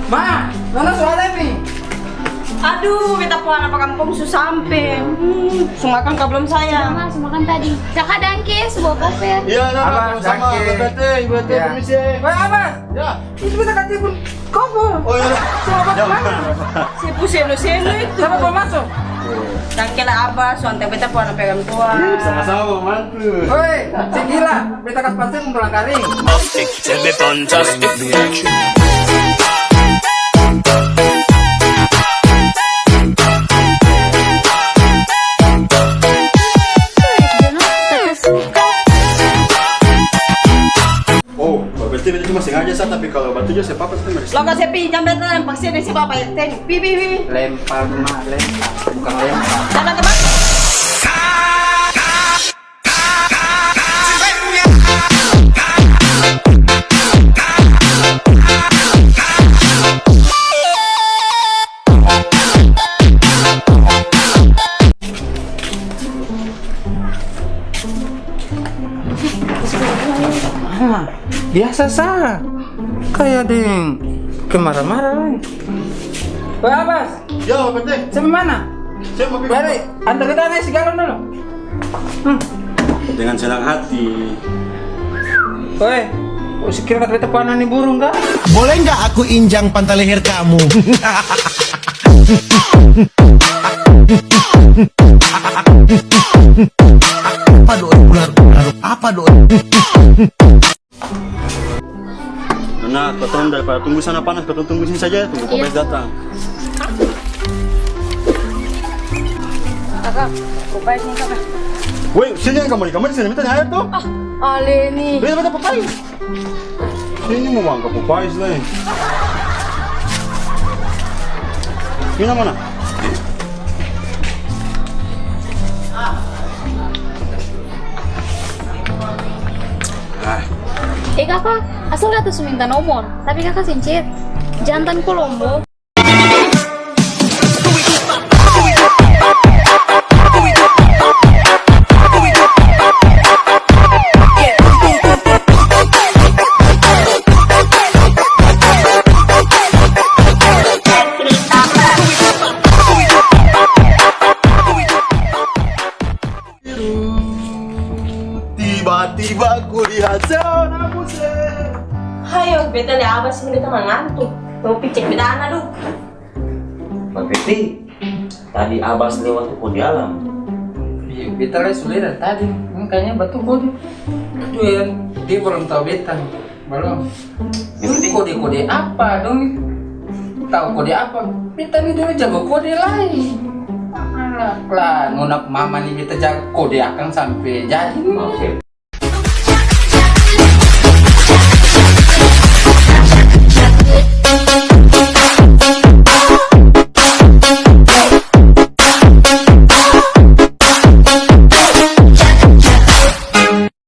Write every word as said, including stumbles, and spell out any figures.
Ma, nona su ada ni. Aduh, beta pung ana pa kampong su sampe. Hmm, su makang ka balom, sayang? Sudah, Ma, su makang tadi. Kaka dangke, su bawa koper. Iya, iya, Abang, sama-sama. Dangke. Ibu R T, Ibu R T, iya. Permisi. Weh, Abang. Ya. Itu beta kata pun koper. Oh, iya. Sama Abang kemana? Saya pun seno-seno itu. Siapa bawa masuk? Dangke lah, Abah, su antar beta pung ana pe orang tua. Ih, sama-sama, mantu. Woi, seng gila. Beta kas panse pung tulang karing. Bombastic, semi fantastic. Oh, berarti beta cuma sengaja sa, tapi kalau batuju saya papa saya merasa. Lo kasih pinjam beta lempar sini si papa yang teng. Pi, pi, pi. Lempar, Ma, lempar. Bukan lempar. Teman-teman. Mama, biasa sa. Kaya deng ke marah-marah lai. Weh, Abas. Ya, Pak P T. Sampe mana? Saya mau pergi. Mari, antar kita naik si galon dulu. Hmm. Dengan senang hati. Weh, oh, si kira kata beta pung ana ni burung ka? Boleh nggak aku injang pantat leher kamu? Apa doi, ular, ular, apa doi? Nona, katong daripada tunggu sana panas, katong tunggu sini saja, tunggu Popeyes datang. Kaka, Popeyes ni, Kaka. Weh, sini yang kamari-kamari, sini, beta aer to. Ah, ale ni. Beta, beta Popeyes. Ini mau makan Popeyes lai. Minum mana? Ah. Eh, Kaka, asal kata su minta nomor, tapi Kaka seng chat. Jantan Kolombo. Tiba-tiba kulihat seorang muslim. Hayo, beta lia Abas ini, beta mangantuk. Mau pi cek beta ana dong. Pak Peti, tadi Abas lewat tu kode alam. Iya, beta lai su lia dari tadi. Ini kayaknya batul kode. Itu yang dia belum tahu beta. Balong. Dong kode-kode apa dong ni? Tau kode apa? Beta ni dolo jago kode lai. Anak lah, nona mama ni beta jago kode akang sampe jadi ni. Maaf ya.